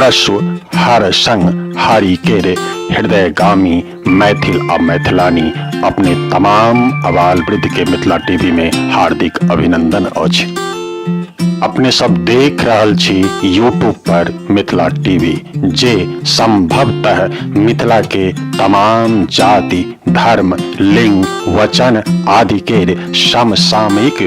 ह्रस्व हर संग हरि केर हृदयगामी मैथिल आ मैथिलानी अपने तमाम अबाल वृद्ध के मिथिला टीवी में हार्दिक अभिनंदन अछि। अपने सब देख रहल छी यूट्यूब पर मिथिला टीवी, जे संभवतः मिथिला के तमाम जाति, धर्म, लिंग, वचन आदि केर समसामयिक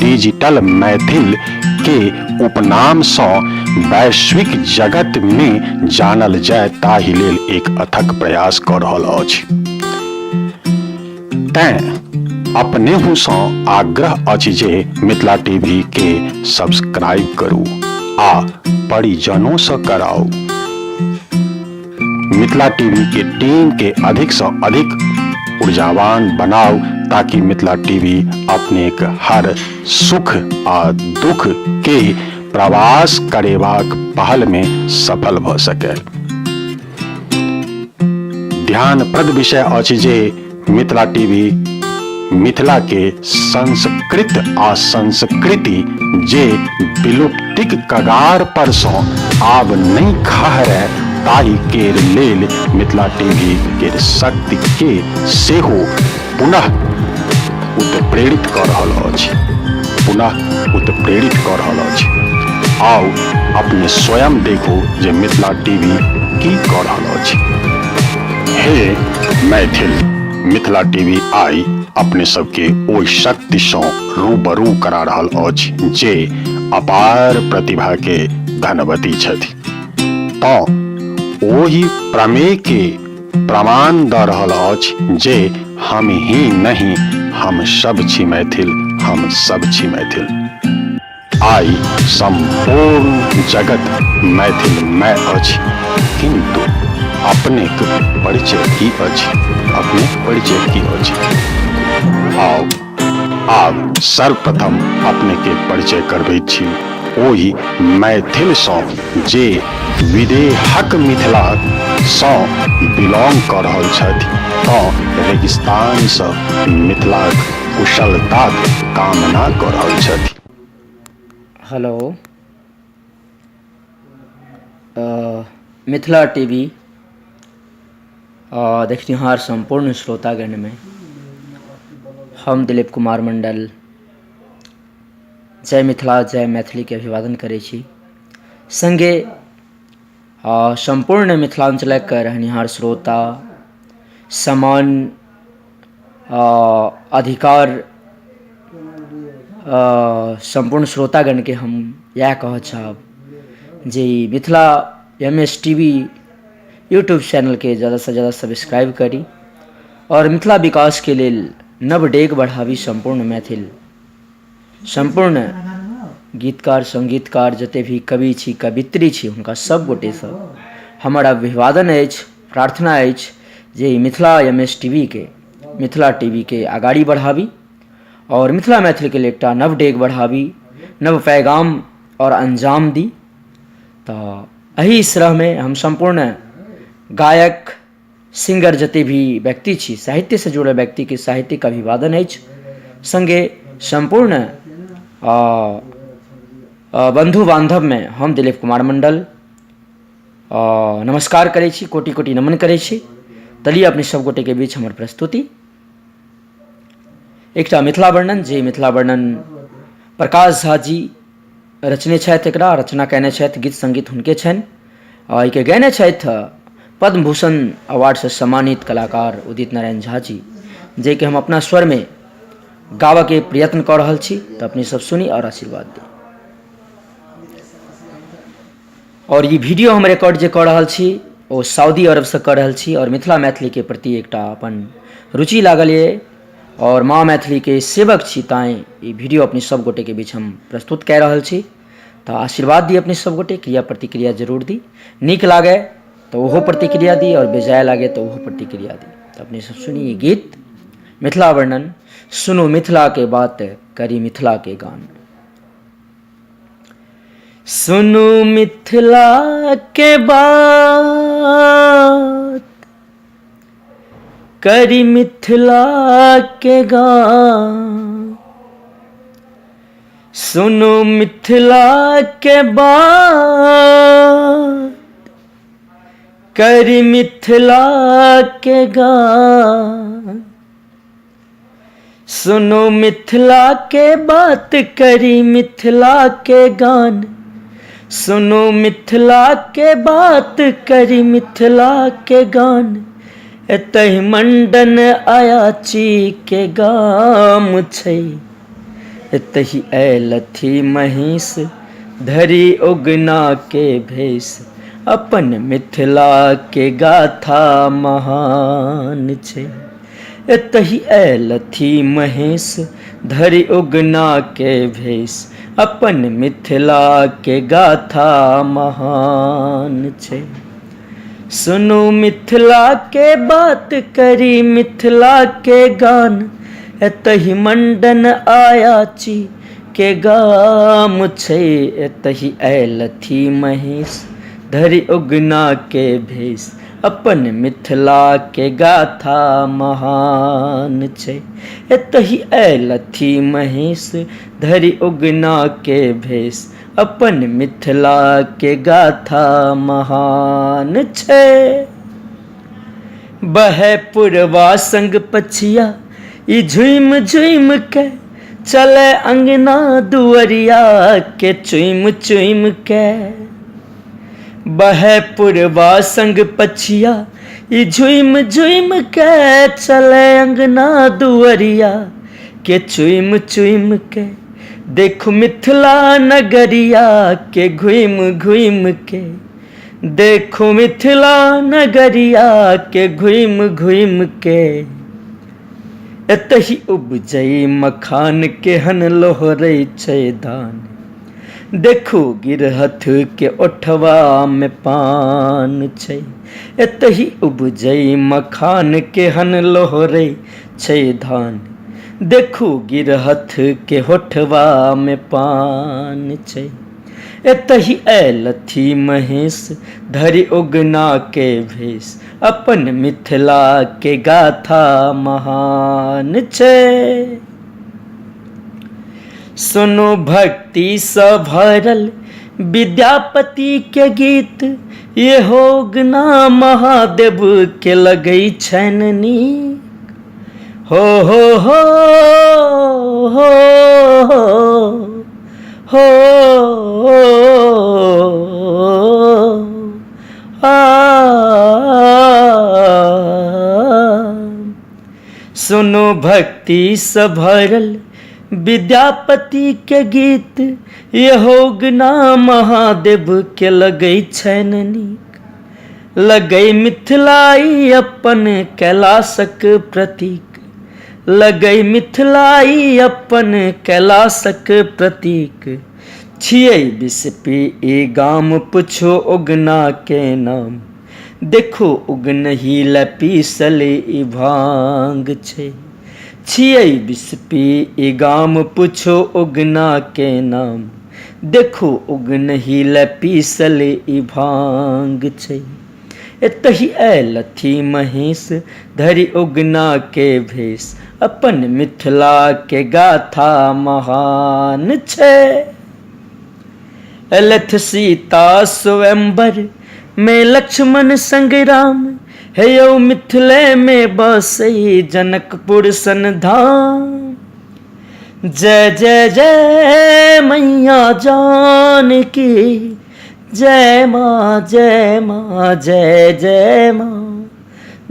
डिजिटल मैथिल के उपनाम सँ वैश्विक जगत में जानल जाय ताहि लेल एक अथक प्रयास कऽ रहल अछि। तैं अपनेहु सँ आग्रह अछि जे मिथिला टीवी के सब्सक्राइब करू आ परिजनों सँ कराउ। मिथिला टीवी के टीम के अधिक सँ अधिक ऊर्जावान बनाउ ताकि मिथिला टीवी अपनेक हर सुख आ दुख के प्रवास करेबाक पहल में सफल भ सके। ध्यानप्रद विषय अछि जे मिथिला टीवी मिथिला के संस्कृत आ संस्कृति जे विलुप्तिक कगार पर सँ आब नहि खहरय ताहि केर लेल मिथिला टीवी केर शक्ति के सेहो पुनः उत्प्रेरित कऽ रहल अछि, पुनः उत्प्रेरित कऽ रहल अछि। आउ अपने स्वयं देखू जे मिथिला टीवी की कऽ रहल अछि। हे मैथिल, मिथिला टीवी आइ अपने सबके ओहि शक्तिसँ रूबरू करा रहल अछि जे अपार प्रतिभा के धनवती छथि। तँ ओहि प्रमेय के प्रमाण दऽ रहल अछि जे हम ही नहि हम सब छी मैथिल, हम सब छी मैथिल। आइ सम्पूर्ण जगत मैथिलमय अछि, किन्तु अपनेक परिचय की अछि? अपनेक परिचय की अछि? आउ, आब सर्वप्रथम अपनेके परिचय करबैत छी ओहि मैथिलसँ जे विदेहक मिथिलासँ बिलोंग कऽ रहल छथि तँ रेगिस्तानसँ मिथिलाक कुशलताक कामना कऽ रहल छथि। हेलो, मिथिला टी वी देखनिहार सम्पूर्ण श्रोतागणमे हम दिलीप कुमार मण्डल जय मिथिला जय मैथिलीके अभिवादन करै छी। सङ्गे सम्पूर्ण मिथिलाञ्चलक रहनिहार श्रोता समान अधिकार सम्पूर्ण श्रोतागणके हम इएह कहऽ चाहब जे ई Mithila M S T V YouTube चैनलके जादासँ जादा सब्सक्राइब करी आओर मिथिला विकासके लेल नव डेग बढ़ाबी। सम्पूर्ण मैथिल, सम्पूर्ण गीतकार सङ्गीतकार, जतेक भी कवि छी, कवित्री छी, हुनका सभ गोटेसँ हमर अभिवादन अछि, प्रार्थना अछि जे ई Mithila M S T V के, मिथिला टी वी के अगाड़ी बढ़ाबी आओर मिथिला मैथिलीके लेल एकटा नव डेग बढ़ाबी, नव पैगाम आओर अंजाम दी। तऽ एहि श्रममे हम सम्पूर्ण गायक सिंगर जते भी व्यक्ति छी, साहित्यसँ जुड़ल व्यक्तिके साहित्यिक अभिवादन अछि। सङ्गे सम्पूर्ण बन्धु बान्धवमे हम दिलीप कुमार मण्डल नमस्कार करै छी, कोटि कोटि नमन करै छी। तली अपने सब गोटेके बीच हमर प्रस्तुति एकटा मिथिला वर्णन, जे मिथिला वर्णन प्रकाश झा जी रचने छथि, एकरा रचना कयने छथि, गीत सङ्गीत हुनके छनि आ एहिके गयने छथि पद्मभूषण अवार्डसँ सम्मानित कलाकार उदित नारायण झा जी, जेकि हम अपना स्वरमे गाबऽके प्रयत्न कऽ रहल छी। तऽ अपने सब सुनी आओर आशीर्वाद दी। आओर ई वीडियो हम रिकॉर्ड जे कऽ रहल छी ओ सऊदी अरबसँ कऽ रहल छी आओर मिथिला मैथिलीके प्रति एकटा अपन रुचि लागल यऽ आओर माँ मैथिलीके सेवक छी, तैँ ई वीडियो अपने सब गोटेके बीच हम प्रस्तुत कए रहल छी। तऽ आशीर्वाद दी अपने सब गोटे, क्रिया प्रतिक्रिया जरूर दी। नीक लागै तऽ ओहो प्रतिक्रिया दी आओर बेजाय लागै तऽ ओहो प्रतिक्रिया दी। तऽ अपने सब सुनी ई गीत मिथिला वर्णन, सुनू मिथिलाके बात, करी मिथिलाके गान। सुनू मिथिलाके बात, करी मिथिला के गान। सुनू मिथिला के बात, करी मिथिला के गान। सुनो मिथिला के बात करी मिथिला के गान, सुनो मिथिला के बात करी मिथिला के गान। एतहि मंडन अयाची के गाम छै, एतहि अयलथि महीष धरि उगना के भेष। अपन मिथिला के गाथा महान छै, एतहि अयलथि महेश धरि उगना के भेष। अपन मिथिला के गाथा महान छै। सुनू मिथिला के बात करी मिथिला के गान, एतहि मंडन आयाची के गाम छै। एतहि अयलथि महेश धरि उगना के भेष, अपन मिथिला के गाथा महान छै। एतहि अयलथि महेश धरि उगना के भेष, अपन मिथिला के गाथा महान छै। बहै पुरवा संग पछिया ई झुमि झुमि के, चले अंगना दुअरिया के चुमि चुमि के। बहै पुरवा संग पछिया ई झुमि झुमि के, चले अंगना दुअरिया के चुमि चुमि के। देखू मिथिला नगरिया के घुमि घुमि के, देखू मिथिला नगरिया के घुमि घुमि के। एतहि उपजै मखान केहन लोहरै छै धान, देखू गिरहथ के ओठवा में पान छै। एतहि उपजै मखान केहन लोहरै छै धान, देखू गिरहथ के होठवा में पान छै। एतहि अयलथि महेश धरि उगना के भेष, अपन मिथिला के गाथा महान छै। सुनो भक्ति सँ भरल विद्यापति के गीत, ये उगना महादेव के लगै छनि नीक। हो हो हो हो हो हो आ। सुनो भक्ति सँ भरल विद्यापति के गीत, ये उगना महादेव के लगै छनि नीक। लगै मिथिलाई अपन कैलाशक प्रतीक, लगै मिथिलाई अपन कैलाशक प्रतीक। छियै बिसपी ई गाम पुछो उगना के नाम, देखो उगनही लए पीसल ई भांग छै। छियै बिसपी ई गाम पुछो उगना के नाम, देखू उगनही लए पीसल ई भांग छै। एतहि अयलथि महेश धरि उगना के भेष, अपन मिथिला के गाथा महान छै। अयलथि सीता स्वयंवर में लक्ष्मण संग राम, हे यौ मिथिले में बसै जनकपुर सन धाम। जय जय जय मैया जानकी, जय माँ जय माँ जय जय माँ,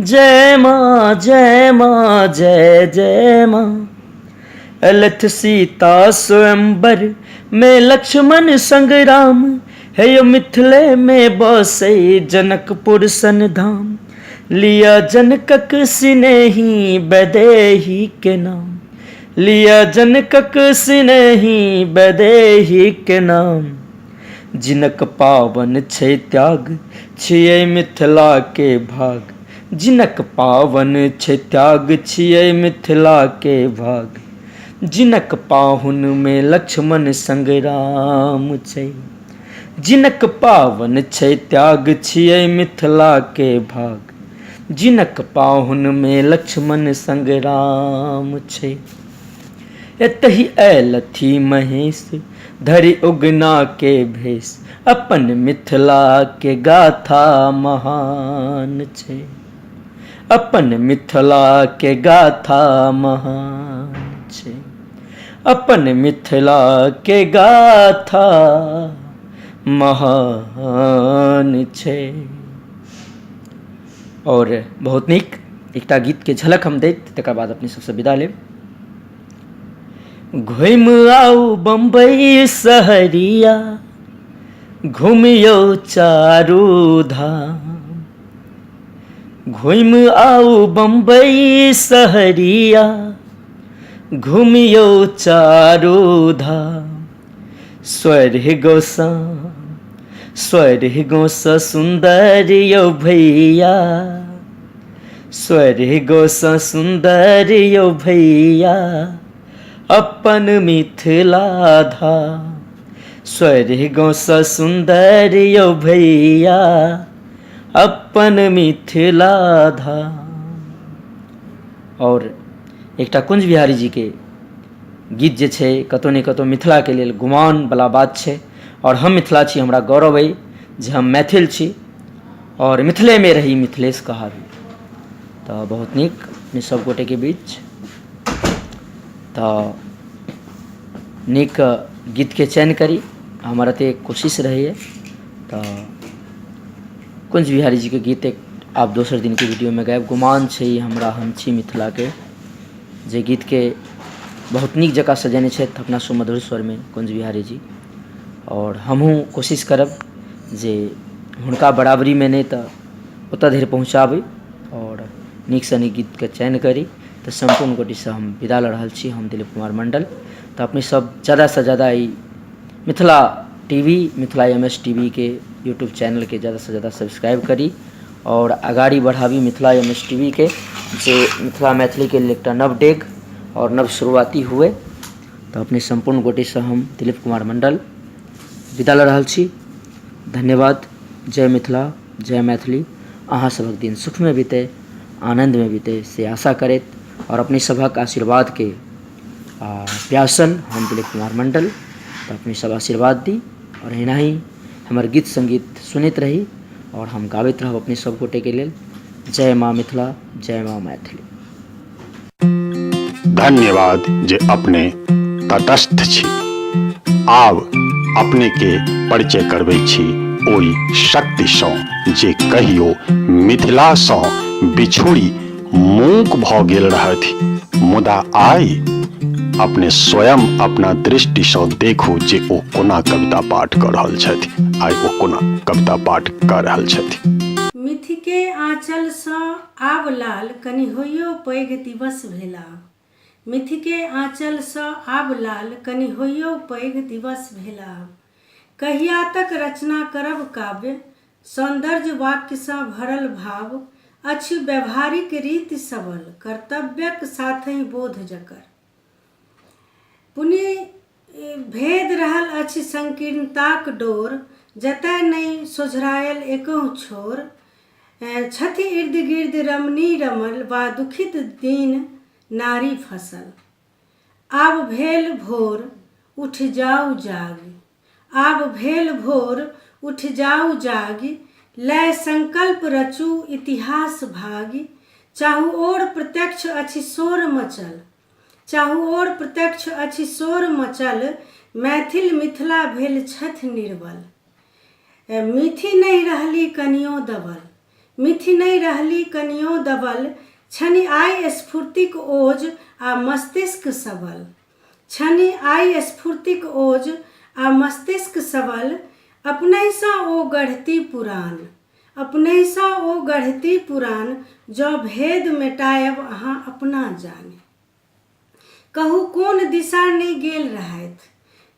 जय माँ जय माँ जय जय माँ। अलथ सीता स्वयंवर में लक्ष्मण संग राम, हे यो मिथिले में बसै जनकपुर सन धाम। लिया जनकक सिनेही वैदेही के नाम, लिया जनकक सिनेही वैदेही के नाम। जिनक पावन छै त्याग छियै मिथिला के भाग, जिनक पावन छै त्याग छियै मिथिला के भाग। जिनक पाहुन में लक्ष्मण संग राम छै, जिनक पावन छै त्याग छियै मिथिला के भाग। जिनक पाहुन में लक्ष्मण संग राम छै। एतहि अयलथि महेश धरि उगना के भेष, अपन मिथिला के गाथा महान छै, अपन मिथिला के गाथा महान छै, अपन मिथिला के गाथा महान छै। आओर बहुत नीक एकटा गीतके झलक हम दैत तकर बाद अपने सबसँ विदा लेब। घुमि आउ बम्बई सहरिया, घुमियौ चारू धाम, घुमि आउ बम्बई सहरिया, घुमियौ चारू धाम, स्वर्गोसँ स्वर्गोसँ सुन्दर यौ भैया, स्वर्गोसँ सुन्दर यौ भैया, अपन मिथिला धाम, स्वर्गोसँ सुन्दर यौ भैया, अपन मिथिला धाम। आओर एकटा कुंज बिहारी जीके गीत जे छै कतहु ने कतहु मिथिलाके लेल गुमानवला बात छै, आओर हम मिथिला छी, हमरा गौरव अइ जे हम मैथिल छी आओर मिथिलेमे रही मिथिलेश कहाबी। तऽ बहुत नीक अपने सब गोटेके बीच तऽ नीक गीतके चयन करी, हमर एतेक कोशिश रहैए। तऽ कुंज बिहारी जीके गीत एक आब दोसर दिनके वीडियोमे गायब, गुमान छै हमरा हम छी मिथिलाके, जे गीतके बहुत नीक जकाँ सजेने छथि अपना सुमधुर स्वरमे कुंज बिहारी जी। आओर हमहूँ कोशिश करब जे हुनका बराबरीमे नहि तऽ ओतऽ धरि पहुँचाबी आओर नीकसँ नीक गीतके चयन करी। तऽ सम्पूर्ण गोटेसँ हम विदा लऽ रहल छी, हम दिलीप कुमार मण्डल। तऽ अपने सब जादासँ जादा ई Mithila T V, Mithila M S T V के यूट्यूब चैनलके जादासँ जादा सब्सक्राइब करी आओर अगाड़ी बढ़ाबी Mithila M S T V के, जे मिथिला मैथिलीके लेल एकटा नव डेग आओर नव शुरुआती हुए। तऽ अपने सम्पूर्ण गोटेसँ हम दिलीप कुमार मण्डल विदा लऽ रहल छी। धन्यवाद। जय मिथिला, जय मैथिली। अहाँ सभक दिन सुखमे बीतै, आनन्दमे बीतै से आशा करैत आओर अपने सभक आशीर्वादके प्यासल हम दिलीप कुमार मण्डल। तऽ अपने सब आशीर्वाद दी आओर एना ही हमर गीत सङ्गीत सुनैत रही आओर हम गाबैत रहब अपने सब गोटेके लेल। जय माँ मिथिला, जय माँ मैथिली। धन्यवाद जे अपने तटस्थ छी। आब अपने के परिचय करबै छी ओहि शक्तिसँ जे कहियो मिथिलासँ बिछुड़ि मूक भऽ गेल रहथि, मुदा आइ अपने स्वयं अपना दृष्टिसँ देखू जे ओ कोना कविता पाठ कऽ रहल छथि, आइ ओ कोना कविता पाठ कऽ रहल छथि। मिथिके आँचलसँ आब लाल कनि होइयौ पैघ दिवस भेल आब। मिथिके आँचलसँ आब लाल कनि होइयौ पैघ दिवस भेल आब। कहिया तक रचना करब काव्य सौन्दर्य वाक्यसँ भरल भाव अछि व्यवहारिक रीति सबल कर्तव्यक साथहि बोध जकर। पुनि भेद रहल अछि संकीर्णताक डोर जतय नहि सोझरायल एकहु छोर। छथि इर्द गिर्द रमणी रमल वा दुखित दीन नारी फसल। आब भेल भोर उठि जाउ जागि, आब भेल भोर उठि जाउ जागि, लय संकल्प रचू इतिहास भागि। चाहु ओर प्रत्यक्ष अछि शोर मचल, चाहु ओर प्रत्यक्ष अछि शोर मचल, मैथिल मिथिला भेल छथि निर्बल। मिथि नहि रहली कनियो दबल, मिथि नहि रहली कनियो दबल, छनि आइ स्फूर्तिक ओज आ मस्तिष्क सबल। छनि आइ स्फूर्तिक ओज आ मस्तिष्क सबल, अपनहिसँ ओ गढ़ती पुरान, अपनहिसँ ओ गढ़ती पुरान, जँ भेद मेटायब अहाँ अपना जानि। कहू कोन दिशा नहि गेल रहथि,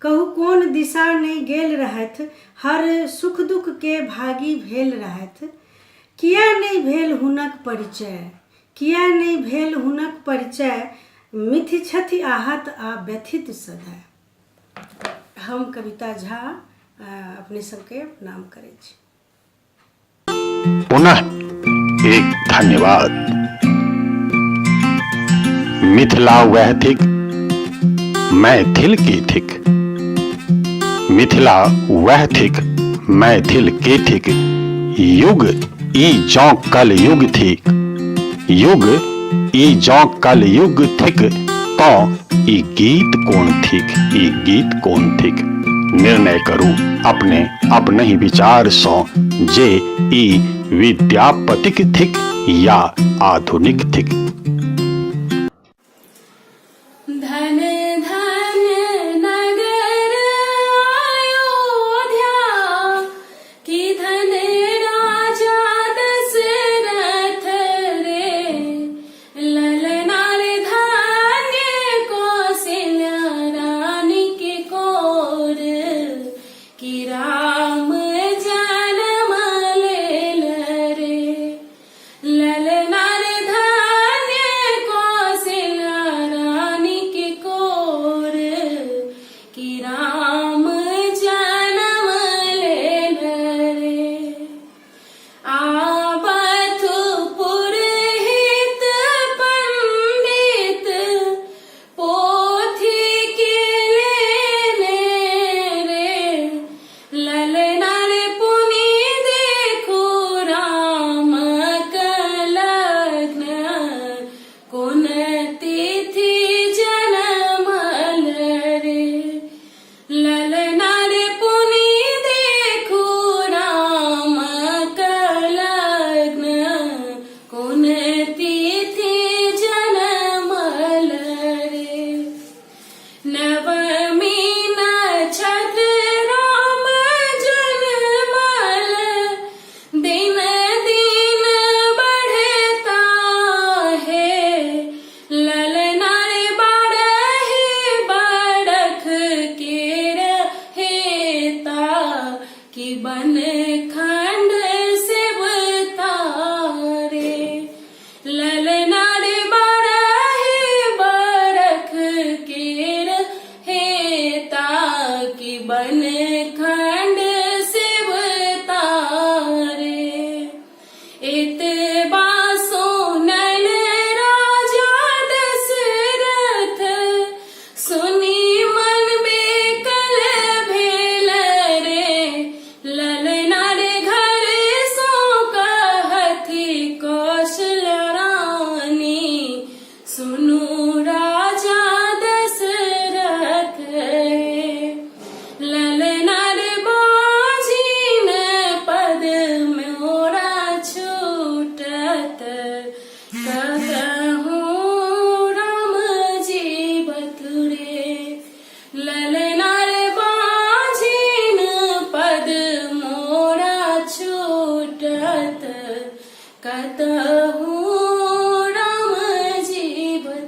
कहू कोन दिशा नहि गेल रहथि, हर सुख दुख के भागी भेल रहथि। किए नहि भेल हुनक परिचय, किए नहि भेल हुनक परिचय, मिथि छथि आहत आ व्यथित सदय। हम कविता झा अपने सबके प्रणाम करै छी। पुनः एक धन्यवाद। मिथिला वह थिक, मैथिल की थिक। मिथिला वएह थिक, मैथिल के थिक, युग ई जँ कलयुग थिक, युग ई जँ कलयुग थिक तँ ई गीत कोन थिक, ई गीत कोन थिक। निर्णय करू अपने अपनहि विचारसँ जे ई विद्यापतिक थिक या आधुनिक थिक। धन धन नगर अयोध्या की धन राजा दशरथ रे ललना रे धन्य कौशल्या रानी के कोर की राम जन्म लेल रे ललना रे धन्य कौशल्या रानी के कोर की राम जन्म लेल रे। आबथु पुरहित पंडित पोथी के लेने रे ललना रे पुनि देखू राम लग्न कोन तिथि जनमल रे ललना रे पुनि देखू राम लग्न कोन तिथि जनमल रे। नवमी नक्षत्र राम जनमल दिन दिन बढ़ता है ललना रे बारह बरख के रहेता कि बन खंड सेवता रे ललना रे बारह बरख के रहेता कि बन खंड सेवता रे। एतबा सुनल राजा दशरथ सुनि मन बेकल भेल रे ललना रे घर सो कहथि कौशल रानी सुनु राजा दशरथ ललना रे बाझिन पद मोरा छूटत कतहु राम जीवत रे ललना रे बाझिन पद मोरा छूटत कतहु राम जीवत।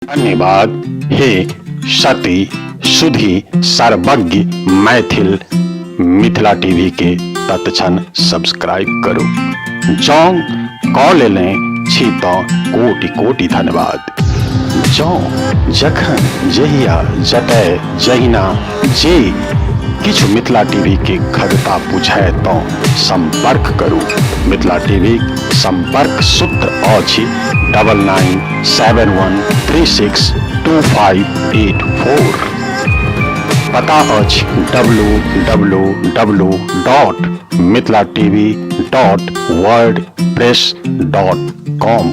धन्यवाद हे सती सुधी सर्वज्ञ मैथिल, मिथिला टीवी के तत्क्षण सब्सक्राइब करू। जौं कऽ लेने छी तँ कोटि कोटि धन्यवाद। जौं जखन जहिया जतय जहिना जे किछु मिथिला टीवी के खगता बुझाय तँ संपर्क करू। मिथिला टीवी संपर्क सूत्र अछि 9971362584। पता अछि W W W dot Mithila TV dot wordpress dot com.